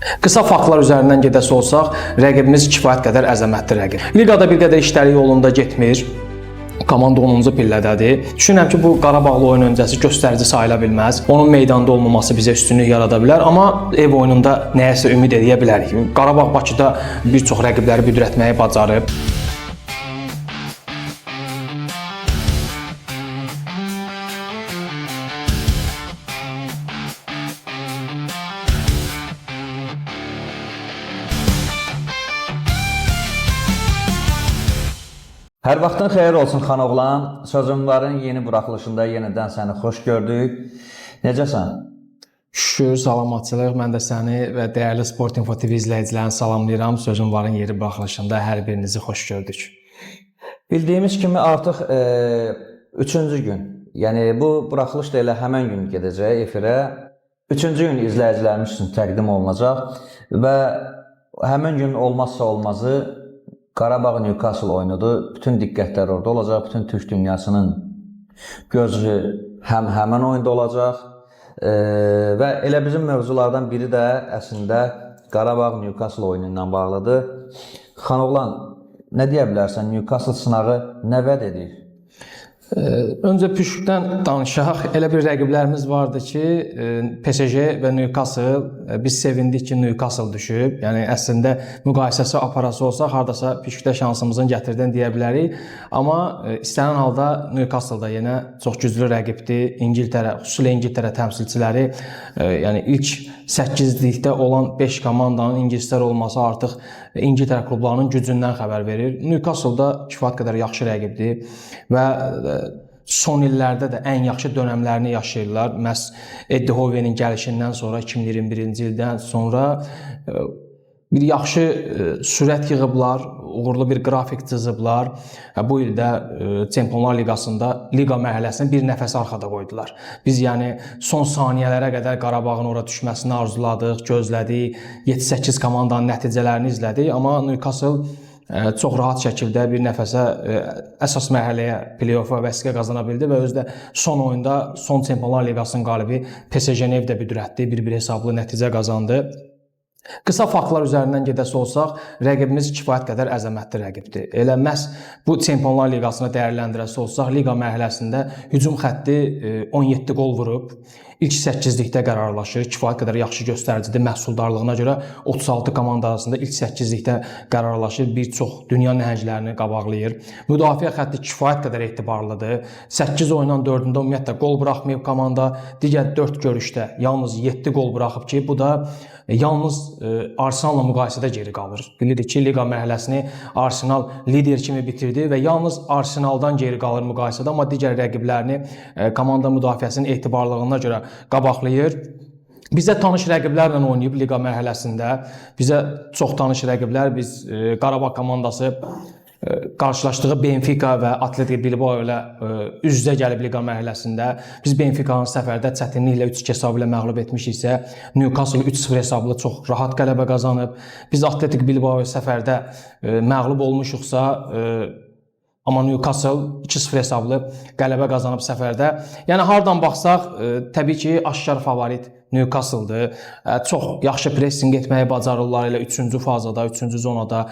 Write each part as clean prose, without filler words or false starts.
Qısa faktlar üzərindən gedəsi olsaq, rəqibimiz kifayət qədər əzəmətli rəqib. Liqada bir qədər işləri yolunda getmir. Komanda 10-cu pillədədir. Düşünürəm ki, bu Qarabağlı oyun öncəsi göstərici sayıla bilməz. Onun meydanda olmaması bizə üstünlük yarada bilər, amma ev oyununda nəyəsə ümid edə bilərik. Qarabağ Bakıda bir çox rəqibləri büdrətməyi bacarıb. Hər vaxtın xeyir olsun Xanoğlan. Sözüm varın yeni buraxılışında yenidən səni xoş gördük. Necəsən? Şükür, salamatçılıq. Mən də səni və dəyərli Sport Info TV izləyicilərini salamlayıram. Sözüm varın yeri buraxılışında hər birinizi xoş gördük. Bildiyimiz kimi artıq üçüncü gün, yəni bu buraxılış da elə həmən gün gedəcək efirə. Üçüncü gün izləyicilərimiz üçün təqdim olunacaq və həmən gün olmazsa olmazı Qarabağ Newcastle oyunudur. Bütün diqqətlər orada olacaq, bütün türk dünyasının gözü həm həmən oyunda olacaq. Və elə bizim mövzulardan biri də əslində Qarabağ Newcastle oyunu ilə bağlıdır. Xanoğlan, nə deyə bilərsən? Newcastle sınağı nə vəd edir? Öncə püşkdən danışaq. Elə bir rəqiblərimiz vardı ki, PSG və Newcastle. Biz sevindik ki, Newcastle düşüb. Yəni əslində müqayisəsi aparası olsaq, hardasa püşkdə şansımızın gətirdiyini deyə bilərik. Amma istənilən halda Newcastle da yenə çox güclü rəqibdir. İngiltərə, xüsusilə İngiltərə təmsilçiləri, yəni ilk 8-likdə olan 5 komandanın ingilislər olması artıq İngiltərə klublarının gücündən xəbər verir. Newcastle da kifayət qədər yaxşı rəqibdir və son illərdə də ən yaxşı dönəmlərini yaşayırlar. Məhz Eddie Howe'nin gəlişindən sonra 2021-ci ildən sonra bir yaxşı sürət yığıblar, uğurlu bir qrafik cızıblar. Bu il də Çempionlar Liqasında liqa mərhələsini bir nəfəs arxada qoydular. Biz yəni son saniyələrə qədər Qarabağın ora düşməsini arzuladıq, gözlədik. 7-8 komandanın nəticələrini izlədik, amma Newcastle çox rahat şəkildə bir nəfəsə əsas mərhələyə, play-offa vəsiqə qazana bildi və özü də son oyunda son Çempionlar Liqasının qalibi PSG-ni evdə büdrətdi, 1-1 hesablı nəticə qazandı. Qısa faktlar üzərindən gedəsi olsaq, rəqibimiz kifayət qədər əzəmətli rəqibdir. Elə məhz bu Çempionlar Liqasını dəyərləndirəsi olsaq, liqa mərhələsində hücum xətti 17 qol vurub, ilk 8-likdə qərarlaşır. Kifayət qədər yaxşı göstəricidir məhsuldarlığına görə 36 komanda arasında ilk 8-likdə qərarlaşır. Bir çox dünya nəhənglərini qabaqlayır. Müdafiə xətti kifayət qədər etibarlıdır. 8 oyundan 4-ündə ümumiyyətlə qol buraxmayıb komanda. Digər 4 görüşdə yalnız 7 qol buraxıb ki, bu da yalnız Arsenalla müqayisədə geri qalır. Bilirik ki, liqa mərhələsini Arsenal lider kimi bitirdi və yalnız Arsenaldan geri qalır müqayisədə, amma digər rəqiblərini komanda müdafiəsinin etibarlılığına görə qabaqlayır. Bizə tanış rəqiblərlə oynayıb liqa mərhələsində. Bizə çox tanış rəqiblər. Biz Qarabağ komandası qarşılaşdığı Benfica və Atletico Bilbao ilə üz-üzə gəlib liqa mərhələsində. Biz Benfica-nı səfərdə çətinliklə 3-2 hesabı ilə məğlub etmişiksə, Newcastle 3-0 hesablı çox rahat qələbə qazanıb. Biz Atletico Bilbao səfərdə məğlub olmuşuqsa, amma Newcastle 2-0 hesablı qələbə qazanıb səfərdə. Yəni hardan baxsaq, təbii ki, aşkar favorit Newcastle-dır. Çox yaxşı pressing etməyi bacarırlar elə 3-cü fazada, 3-cü zonada.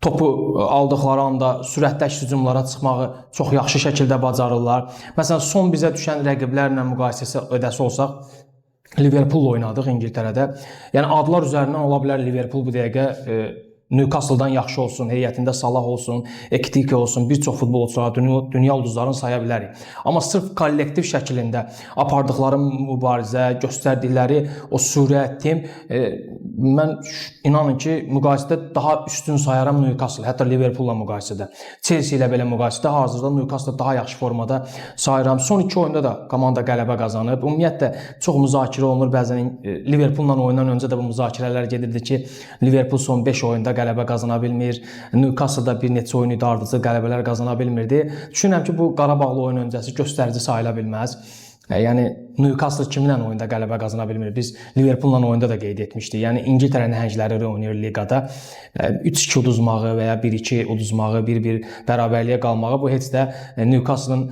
Topu aldıqları anda sürətli əks hücumlara çıxmağı çox yaxşı şəkildə bacarırlar. Məsələn, son bizə düşən rəqiblərlə müqayisəsi edəsi olsaq, Liverpool oynadıq İngiltərədə. Yəni adlar üzərindən ola bilər Liverpool bu dəqiqə Newcastle-dan yaxşı olsun, heyətində Salah olsun, Ekitike olsun, bir çox futbolçular, dünya ulduzlarını saya bilərik. Amma sırf kollektiv şəklində apardıqları mübarizə, göstərdikləri o sürət, temp, mən inanın ki, müqayisədə daha üstün sayaram Newcastle, hətta Liverpool-la müqayisədə. Chelsea ilə belə müqayisədə hazırda Newcastle daha yaxşı formada sayıram. Son 2 oyunda da komanda qələbə qazanıb. Ümumiyyətlə çox müzakirə olunur bəzən Liverpool-la oyundan öncə də bu müzakirələr gedirdi ki, Liverpool son 5 oyunda qələbə qazana bilmir. Newcastle da bir neçə oyun idi ardıcıl qələbələr qazana bilmirdi. Düşünürəm ki, bu Qarabağlı oyun öncəsi göstərici sayıla bilməz. Yəni Newcastle kiminlə oyunda qələbə qazana bilmir? Biz Liverpool-la oyunda da qeyd etmişdik. Yəni İngiltərə nəhəngləri oynayır liqada. 3-2 uduzmağı və ya 1-2 uduzmağı, 1-1 bərabərliyə qalmağı bu heç də Newcastle-ın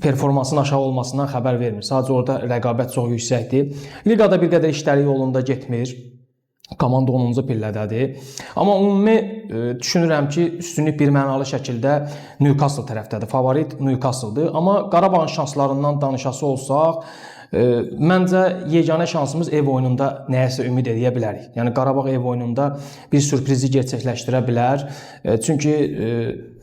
performansının aşağı olmasından xəbər vermir. Sadəcə orada rəqabət çox yüksəkdir. Liqada bir qədər işləri yolunda getmir. Komanda 10-cu pillədədir. Amma ümumi düşünürəm ki, üstünlük birmənalı şəkildə Newcastle tərəfdədir. Favorit Newcastle-dır. Amma Qarabağın şanslarından danışası olsaq, məncə yeganə şansımız ev oyununda nəyəsə ümid edə bilərik. Yəni Qarabağ ev oyununda bir sürprizi gerçəkləşdirə bilər. Çünki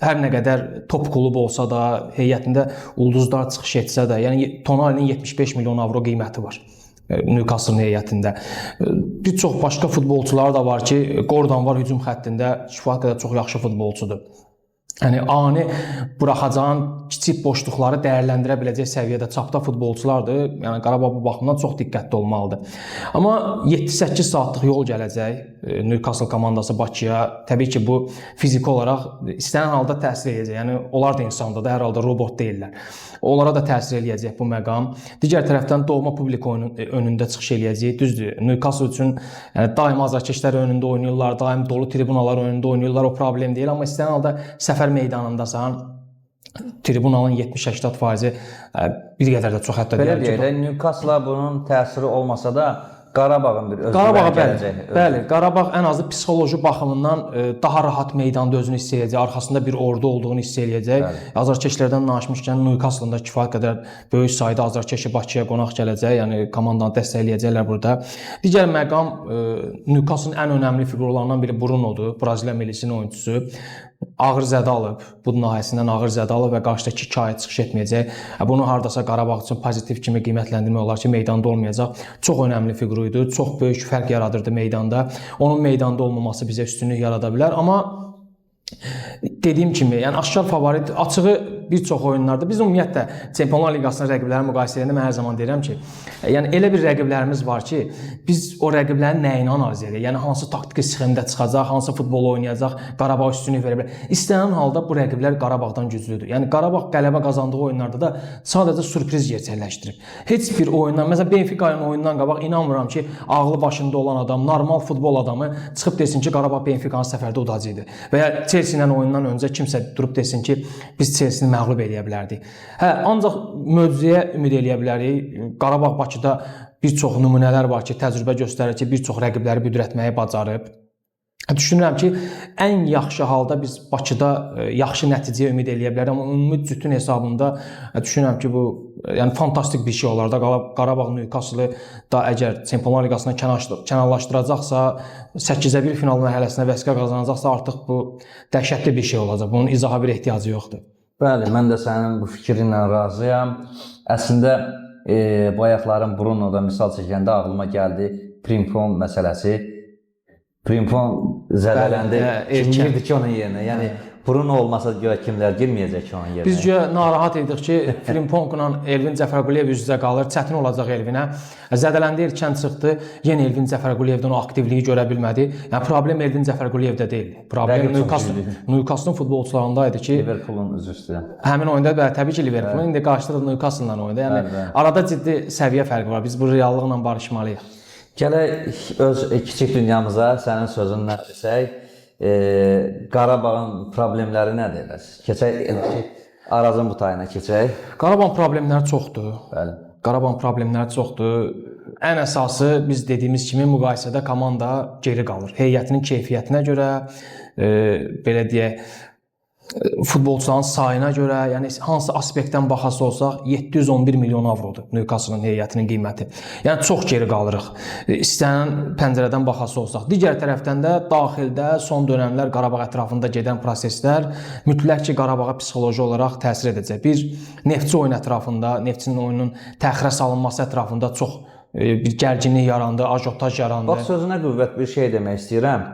hər nə qədər top klubu olsa da, heyətində ulduzlar çıxış etsə də, yəni Tonalinin 75 milyon avro qiyməti var. Newcastle-ın heyətində. Bir çox başqa futbolçular da var ki, Gordon var hücum xəttində, kifayət qədər çox yaxşı futbolçudur. Yəni ani buraxacağın kiçik boşluqları dəyərləndirə biləcək səviyyədə çapda futbolçulardır. Yəni Qarabağ bu baxımdan çox diqqətli olmalıdır. Amma 7-8 saatlıq yol gələcək Newcastle komandası Bakıya. Təbii ki, bu fiziki olaraq istənilən halda təsir eləyəcək. Yəni onlar da insandır da, hər halda robot deyillər. Onlara da təsir eləyəcək bu məqam. Digər tərəfdən doğma publik oyunun önündə çıxış eləyəcək. Düzdür, Newcastle üçün yəni daim azarkeşlər önündə oynayırlar, daim dolu tribunalar önündə oynayırlar. O problem deyil, amma istənilən halda səfər meydanındasan, tribunalın 70-80% bir qədər də çox, hətta Belə deyər ki, deyək də, Newcastle-a bunun təsiri olmasa da Qarabağın bir özgüvəni Qarabağa bəli, gələcək. bəli, Qarabağ ən azı psixoloji baxımından daha rahat meydanda özünü hiss eləyəcək, arxasında bir ordu olduğunu hiss eləyəcək. Azarkeşlərdən danışmışkən Newcastle-ın da kifayət qədər böyük sayda azarkeşi Bakıya qonaq gələcək, yəni komandanı dəstəkləyəcəklər burada. Digər məqam Newcastle-ın ən önəmli fiqurlarından biri Brunodur, Braziliya millisinin oyunçusu. Ağır zədə alıb, bu nahiyəsindən ağır zədə alıb və qarşıdakı 2 ay çıxış etməyəcək. Bunu hardasa Qarabağ üçün pozitiv kimi qiymətləndirmək olar ki, meydanda olmayacaq. Çox önəmli fiquru idi, çox böyük fərq yaradırdı meydanda. Onun meydanda olmaması bizə üstünlük yarada bilər, amma dediyim kimi, yəni aşkar favorit açığı bir çox oyunlarda biz ümumiyyətlə Çempionlar Liqasının rəqibləri müqayisə edəndə mən hər zaman deyirəm ki, yəni elə bir rəqiblərimiz var ki, biz o rəqiblərin nəyini analiz edirik? Yəni hansı taktiki sxemdə çıxacaq, hansı futbol oynayacaq, Qarabağ üstünlük verə bilər. İstənilən halda bu rəqiblər Qarabağdan güclüdür. Yəni Qarabağ qələbə qazandığı oyunlarda da sadəcə sürpriz gerçəkləşdirib. Heç bir oyundan, məsələn Benfica ilə oyundan qabaq inanmıram ki, ağlı başında olan adam, normal futbol adamı çıxıb desin ki, Qarabağ Benfica-nı səfərdə udacaqdı. Və ya Chelsea ilə oyundan öncə kimsə durub desin ki, biz Chelsea-ni məğlub eləyə bilərdik. Hə, ancaq möcüzəyə ümid eləyə bilərik. Qarabağ Bakıda bir çox nümunələr var ki, təcrübə göstərir ki, bir çox rəqibləri büdrətməyi bacarıb. Düşünürəm ki, ən yaxşı halda biz Bakıda yaxşı nəticəyə ümid eləyə bilərik, amma ümumi cütün hesabında düşünürəm ki, bu yəni fantastik bir şey olar da. Qarabağ Newcastle-ı da əgər Çempionlar Liqasına kənarlaşdıracaqsa, 8-ə 1 final mərhələsinə vəsiqə qazanacaqsa, artıq bu dəhşətli bir şey olacaq. Bunun izaha bir ehtiyacı yoxdur. Bəli, mən də sənin bu fikrinlə razıyam. Əslində, bayaqların Bruno'da misal çəkəndə ağlıma gəldi Frimpong məsələsi. Frimpong zədələndi. Bəli, Kim erkən. girdi ki onun yerinə? Yəni Bruno olmasa görə kimlər girməyəcək ki onun yerinə? Biz güya narahat idik ki, Frimpongla Elvin Cəfərquliyev üz-üzə qalır, çətin olacaq Elvinə. Zədələndi, erkən çıxdı. Yenə Elvin Cəfərquliyevdən o aktivliyi görə bilmədi. Yəni problem Elvin Cəfərquliyevdə deyildi. Problem Rəqib çox Newcastle, güclü. Newcastle-ın futbolçularında idi ki, Liverpool'un üzr istəyirəm. həmin oyunda bəli, təbii ki Liverpoolun indi qarşıda da Newcastle-la oyunda. Yəni Bəli, bəli. arada ciddi səviyyə fərqi var. Biz bu reallıqla barışmalıyıq. Gələk öz kiçik dünyamıza, sənin sözünlə desək, Qarabağın problemləri nədir bəs? Keçək elə ki, Arazın bu tayına keçək. Qarabağın problemləri çoxdur. Bəli. Qarabağın problemləri çoxdur. Ən əsası biz dediyimiz kimi müqayisədə komanda geri qalır. Heyətinin keyfiyyətinə görə, belə deyək, futbolçuların sayına görə, yəni hansı aspektdən baxası olsaq 711 milyon avrodur Newcastle-ın heyətinin qiyməti. Yəni çox geri qalırıq. İstənilən pəncərədən baxası olsaq. Digər tərəfdən də daxildə son dönəmlər Qarabağ ətrafında gedən proseslər mütləq ki Qarabağa psixoloji olaraq təsir edəcək. Bir Neftçi oyun ətrafında, Neftçinin oyunun təxirə salınması ətrafında çox bir gərginlik yarandı, ajotaj yarandı. Bax sözünə qüvvət bir şey demək istəyirəm.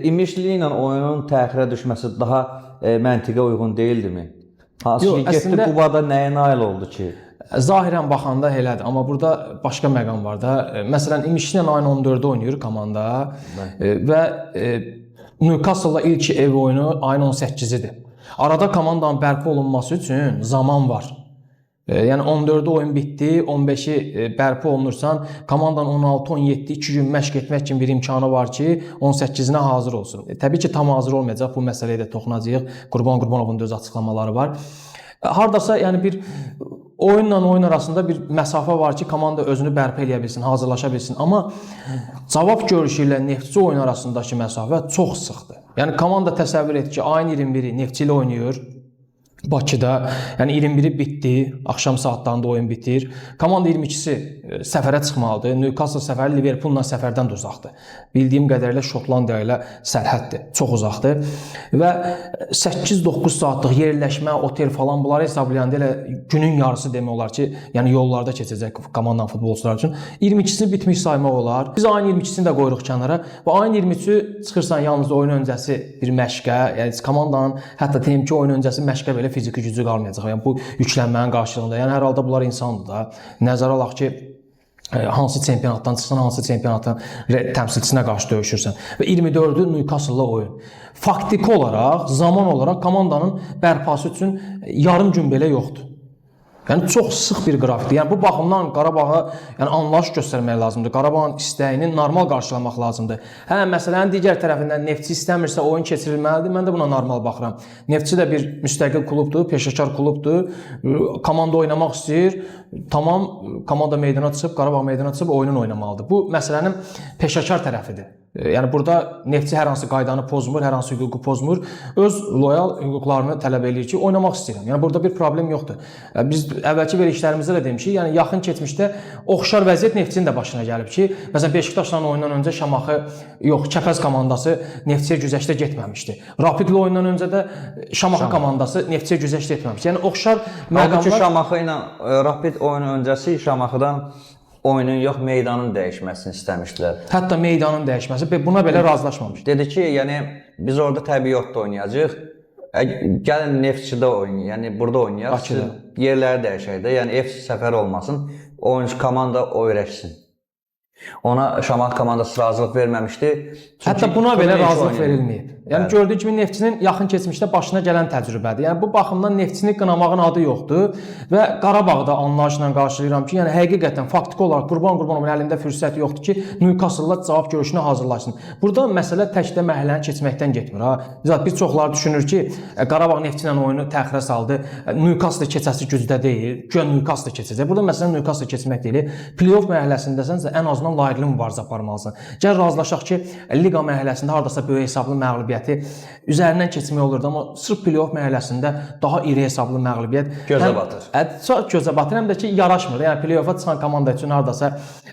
İmişli ilə oyunun təxirə düşməsi daha məntiqə uyğun deyildimi? Hansı Yox, ki, getdi əslində- Qubada nəyə nail oldu ki? Zahirən baxanda elədir, amma burada başqa məqam var da. Məsələn, İmişli ilə ayın 14-də oynayır komanda və Newcastle-la ilk ev oyunu ayın 18-idir. Arada komandanın bərpa olunması üçün zaman var. Yəni 14-də oyun bitdi, 15-i bərpa olunursan, komandanın 16-17 2 gün məşq etmək kimi bir imkanı var ki, 18-inə hazır olsun. Təbii ki, tam hazır olmayacaq. Bu məsələyə də toxunacağıq. Qurban Qurbanovun da öz açıqlamaları var. Hardasa yəni bir Oyunla oyun arasında bir məsafə var ki, komanda özünü bərpa eləyə bilsin, hazırlaşa bilsin. Amma cavab görüşü ilə Neftçi oyunu arasındakı məsafə çox sıxdır. Yəni komanda təsəvvür et ki, ayın 21-i Neftçi ilə oynayır. Bakıda, yəni 21-i bitdi, axşam saatlarında oyun bitir. Komanda 22-si səfərə çıxmalıdır. Newcastle səfəri Liverpoolla səfərdən də uzaqdır. Bildiyim qədərilə Şotlandiya ilə sərhəddir, çox uzaqdır. Və 8-9 saatlıq yerləşmə, otel falan bunları hesablayanda elə günün yarısı demək olar ki, yəni yollarda keçəcək komandanın futbolçular üçün. 22-sini bitmiş saymaq olar. Biz ayın 22-sini də qoyuruq kənara və ayın 23-ü çıxırsan yalnız oyun öncəsi bir məşqə, yəni komandanın hətta deyim ki, oyun öncəsi məşqə belə fiziki gücü qalmayacaq. Yəni bu yüklənmənin qarşılığında. Yəni hər halda bunlar insandır da. Nəzərə alaq ki, hansı çempionatdan çıxsan, hansı çempionatın təmsilçisinə qarşı döyüşürsən. Və 24-ü Newcastle-la oyun. Faktiki olaraq, zaman olaraq komandanın bərpası üçün yarım gün belə yoxdur. Yəni çox sıx bir qrafikdir. Yəni bu baxımdan Qarabağa yəni anlayış göstərmək lazımdır. Qarabağın istəyini normal qarşılamaq lazımdır. Hə, məsələnin digər tərəfindən Neftçi istəmirsə oyun keçirilməlidir. Mən də buna normal baxıram. Neftçi də bir müstəqil klubdur, peşəkar klubdur. Komanda oynamaq istəyir. Tamam, komanda meydana çıxıb, Qarabağ meydana çıxıb oyunun oynamalıdır. Bu məsələnin peşəkar tərəfidir. Yəni burada Neftçi hər hansı qaydanı pozmur, hər hansı hüququ pozmur. Öz loyal hüquqlarını tələb eləyir ki, oynamaq istəyirəm. Yəni burada bir problem yoxdur. Biz əvvəlki verilişlərimizdə də demişik, yəni yaxın keçmişdə oxşar vəziyyət Neftçinin də başına gəlib ki, məsələn Beşiktaşla oyundan öncə Şamaxı, yox, Kəpəz komandası Neftçiyə güzəştə getməmişdi. Rapidlə oyundan öncə də Şamaxı komandası Neftçiyə güzəştə etməmişdi. Yəni oxşar məqamlar. Şamaxı ilə Rapid oyunu öncəsi Şamaxıdan oyunun yox, meydanın dəyişməsini istəmişdilər. Hətta meydanın dəyişməsi, buna belə razılaşmamışdı. Dedi ki, yəni biz orada təbii otda oynayacağıq. Gəlin Neftçidə oynayaq, yəni burada oynayaq. Bakıda. Yerləri dəyişək də, yəni ev səfər olmasın. Oyunçu komanda öyrəşsin. Ona Şamaxı komandası razılıq verməmişdi. Çünki hətta buna belə razılıq verilməyib. Yəni gördüyün kimi Neftçinin yaxın keçmişdə başına gələn təcrübədir. Yəni bu baxımdan Neftçini qınamağın adı yoxdur və Qarabağda anlayışla qarşılayıram ki, yəni həqiqətən faktiki olaraq Qurban Qurbanovun əlində fürsət yoxdur ki, Newcastle-la cavab görüşünə hazırlaşsın. Burada məsələ təkdə mərhələni keçməkdən getmir ha. Zat bir çoxları düşünür ki, Qarabağ Neftçi ilə oyunu təxirə saldı. Newcastle keçəsi gücdə deyil. Güya Newcastle keçəcək. Burada məsələ Newcastle keçmək deyil. Play-off mərhələsindəsənsə ən azından layiqli mübarizə aparmalısan. Gəl razılaşaq ki, liqa mərhələsində hardasa böyük hesablı məğlubiyyəti üzərindən keçmək olurdu, amma sırf play-off mərhələsində daha iri hesablı məğlubiyyət gözə batır. Çox gözə batır, həm də ki yaraşmır. Yəni play-offa çıxan komanda üçün hardasa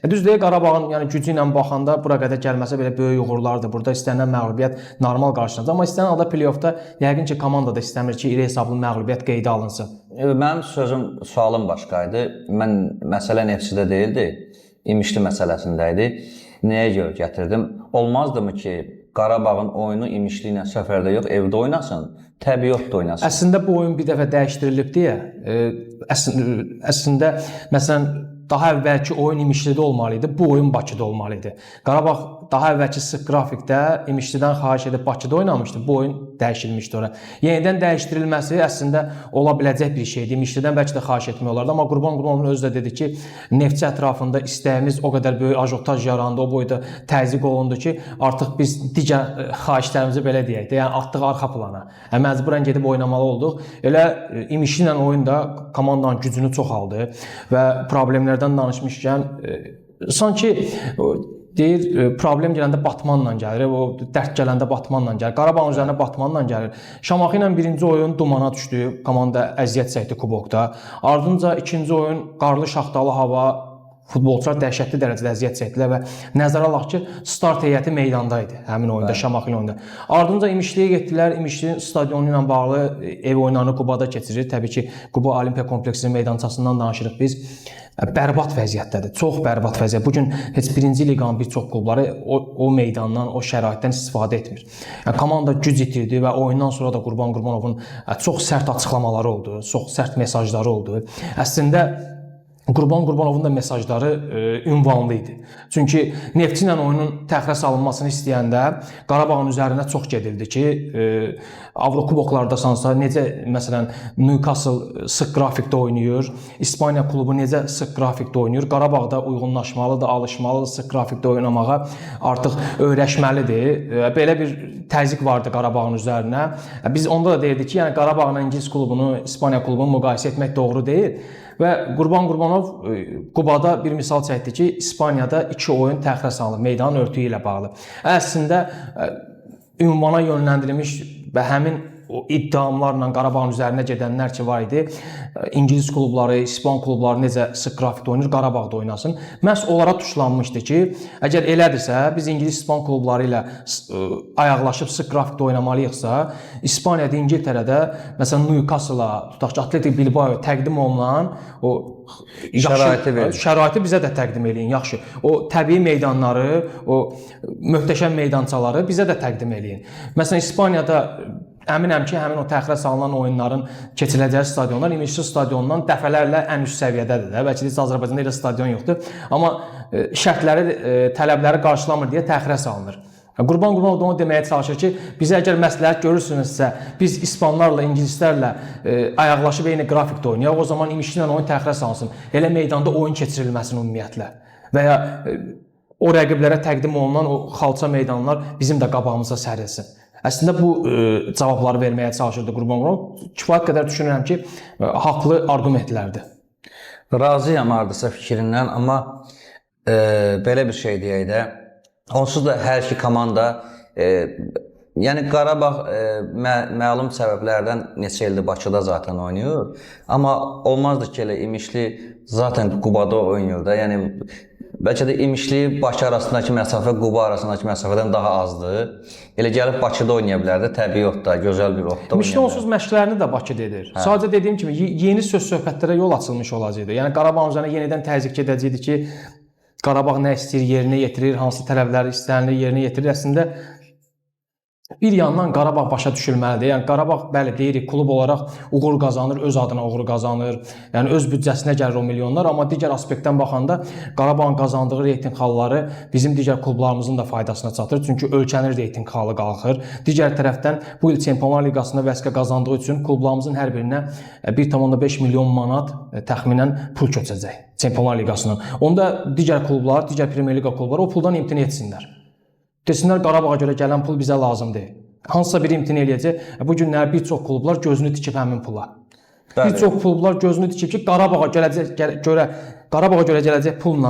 düz deyil, Qarabağın yəni gücü ilə baxanda bura qədər gəlməsə belə böyük uğurlardır. Burada istənilən məğlubiyyət normal qarşılanacaq, amma istənilən halda play-offda yəqin ki komanda da istəmir ki, iri hesablı məğlubiyyət qeydə alınsın. Mənim sözüm, sualım başqa idi. Mən məsələ Neftçidə deyildi, İmişli məsələsində idi. Nəyə görə gətirdim? Olmazdımı ki, Qarabağın oyunu İmişli ilə səfərdə yox, evdə oynasın, təbii otda oynasın. Əslində bu oyun bir dəfə dəyişdirilib deyə, əslində məsələn daha əvvəlki oyun İmişlidə olmalı idi, bu oyun Bakıda olmalı idi. Qarabağ daha əvvəlki sıx qrafikdə İmişlidən xahiş edib Bakıda oynamışdı, bu oyun dəyişilmişdi ora. Yenidən dəyişdirilməsi əslində ola biləcək bir şeydir. İmişlidən bəlkə də xahiş etmək olardı, amma Qurban Qurbanovun özü də dedi ki, Neftçi ətrafında istəyimiz o qədər böyük ajotaj yarandı, o boyda təzyiq olundu ki, artıq biz digər xahişlərimizi belə deyək də, yəni atdıq arxa plana. Yəni, məcburən gedib oynamalı olduq. Elə İmişli ilə oyun da komandanın gücünü çoxaldı və problemlərdən danışmışkən sanki deyir, problem gələndə Batmanla gəlir, o dərd gələndə Batmanla gəlir, Qarabağın üzərinə Batmanla gəlir. Şamaxı ilə birinci oyun dumana düşdü, komanda əziyyət çəkdi kubokda. Ardınca ikinci oyun qarlı şaxtalı hava, futbolçular dəhşətli dərəcədə əziyyət çəkdilər və nəzərə alaq ki, start heyəti meydanda idi həmin oyunda, Şamaxı ilə oyunda. Ardınca İmişliyə getdilər, İmişlinin stadionu ilə bağlı ev oyunlarını Qubada keçirir. Təbii ki, Quba Olimpiya kompleksinin meydançasından danışırıq biz. Bərbad vəziyyətdədir. Çox bərbad vəziyyət. Bu gün heç birinci liqanın bir çox klubları o meydandan, o şəraitdən istifadə etmir. Yəni, komanda güc itirdi və oyundan sonra da Qurban Qurbanovun çox sərt açıqlamaları oldu, çox sərt mesajları oldu. Əslində Qurban Qurbanovun da mesajları ünvanlı idi. Çünki Neftçi ilə oyunun təxirə salınmasını istəyəndə Qarabağın üzərinə çox gedildi ki, Avrokuboklardasansa necə məsələn Newcastle sıx qrafikdə oynayır, İspaniya klubu necə sıx qrafikdə oynayır, Qarabağda uyğunlaşmalıdır, alışmalıdır sıx qrafikdə oynamağa, artıq öyrəşməlidir. Belə bir təzyiq vardı Qarabağın üzərinə. Biz onda da deyirdik ki, yəni Qarabağla İngilis klubunu, İspaniya klubunu müqayisə etmək doğru deyil. Və Qurban Qurbanov Qubada bir misal çəkdi ki, İspaniyada 2 oyun təxirə salınıb meydanın örtüyü ilə bağlı. Əslində ünvana yönləndirilmiş və həmin o iddiamlarla Qarabağın üzərinə gedənlər ki var idi. İngilis klubları, İspan klubları necə sıx qrafikdə oynayır, Qarabağda oynasın. Məhz onlara tuşlanmışdı ki, əgər elədirsə, biz İngilis, İspan klubları ilə ayaqlaşıb sıx qrafikdə oynamalıyıqsa, İspaniyada, İngiltərədə məsələn Newcastle-a, tutaq ki, Athletic Bilbao təqdim olunan o şəraiti verin. Şəraiti bizə də təqdim eləyin, yaxşı. O təbii meydanları, o möhtəşəm meydançaları bizə də təqdim eləyin. Məsələn, İspaniyada əminəm ki, həmin o təxirə salınan oyunların keçiriləcəyi stadionlar İmişli stadionundan dəfələrlə ən üst səviyyədədir də. Bəlkə də heç Azərbaycanda elə stadion yoxdur. Amma şərtləri, tələbləri qarşılamır deyə təxirə salınır. Qurban Qurbanov da onu deməyə çalışır ki, bizə əgər məsləhət görürsünüzsə, biz ispanlarla, ingilislərlə ayaqlaşıb eyni qrafikdə oynayaq, o zaman İmişli ilə oyun təxirə salınsın. Elə meydanda oyun keçirilməsin ümumiyyətlə. Və ya o rəqiblərə təqdim olunan o xalça meydanlar bizim də qabağımıza sərilsin. Əslində bu cavabları verməyə çalışırdı Qurban Qurbanov. Kifayət qədər düşünürəm ki, haqlı arqumentlərdir. Razıyam hardasa fikrindən, amma belə bir şey deyək də, onsuz da hər iki komanda, yəni Qarabağ məlum səbəblərdən neçə ildir Bakıda zaten oynayır. Amma olmazdı ki, elə İmişli zaten Qubada oynayır da. Yəni bəlkə də İmişli Bakı arasındakı məsafə Quba arasındakı məsafədən daha azdır. Elə gəlib Bakıda oynaya bilərdi, təbii otda, gözəl bir otda. İmişli onsuz məşqlərini də Bakıda edir. Hə. Sadəcə dediyim kimi yeni söz söhbətlərə yol açılmış olacaqdı. Yəni Qarabağın üzərinə yenidən təzyiq gedəcəkdi ki, Qarabağ nə istəyir, yerinə yetirir, hansı tələblər istənilir, yerinə yetirir. Əslində bir yandan Qarabağ başa düşülməlidir. Yəni Qarabağ, bəli, deyirik, klub olaraq uğur qazanır, öz adına uğur qazanır. Yəni öz büdcəsinə gəlir o milyonlar, amma digər aspektdən baxanda Qarabağın qazandığı reytinq xalları bizim digər klublarımızın da faydasına çatır. Çünki ölkənin reytinq xalı qalxır. Digər tərəfdən bu il Çempionlar Liqasında vəsiqə qazandığı üçün klublarımızın hər birinə 1,5 milyon manat təxminən pul köçəcək Çempionlar Liqasından. Onda digər klublar, digər Premyer Liqa klubları o puldan imtina etsinlər. Desinlər Qarabağa görə gələn pul bizə lazım deyil. Hansısa biri imtina eləyəcək. Bu günlər bir çox klublar gözünü tikib həmin pula. Bəli. Bir çox klublar gözünü tikib ki, Qarabağa gələcək görə Qarabağa görə gələcək pulla,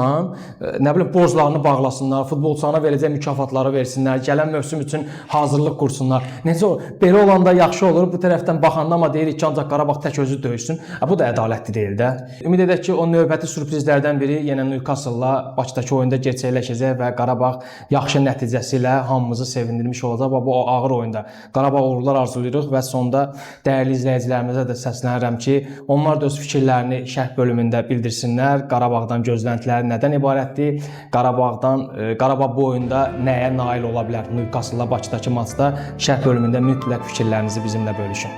nə bilim, borclarını bağlasınlar, futbolçularına verəcək mükafatları versinlər, gələn mövsüm üçün hazırlıq qursunlar. Necə o? Belə olanda yaxşı olur. Bu tərəfdən baxanda amma deyirik ki, ancaq Qarabağ tək özü döyüşsün. Bu da ədalətli deyil də. Ümid edək ki, o növbəti sürprizlərdən biri yenə Newcastle-la Bakıdakı oyunda gerçəkləşəcək və Qarabağ yaxşı nəticəsi ilə hamımızı sevindirmiş olacaq və bu ağır oyunda Qarabağ uğurlar arzulayırıq və sonda dəyərli izləyicilərimizə də səslənirəm ki, onlar da öz fikirlərini şərh bölümündə bildirsinlər. Qarabağdan gözləntiləri nədən ibarətdir? Qarabağ bu oyunda nəyə nail ola bilər? Newcastle-la Bakıdakı maçda şərh bölümündə mütləq fikirlərinizi bizimlə bölüşün.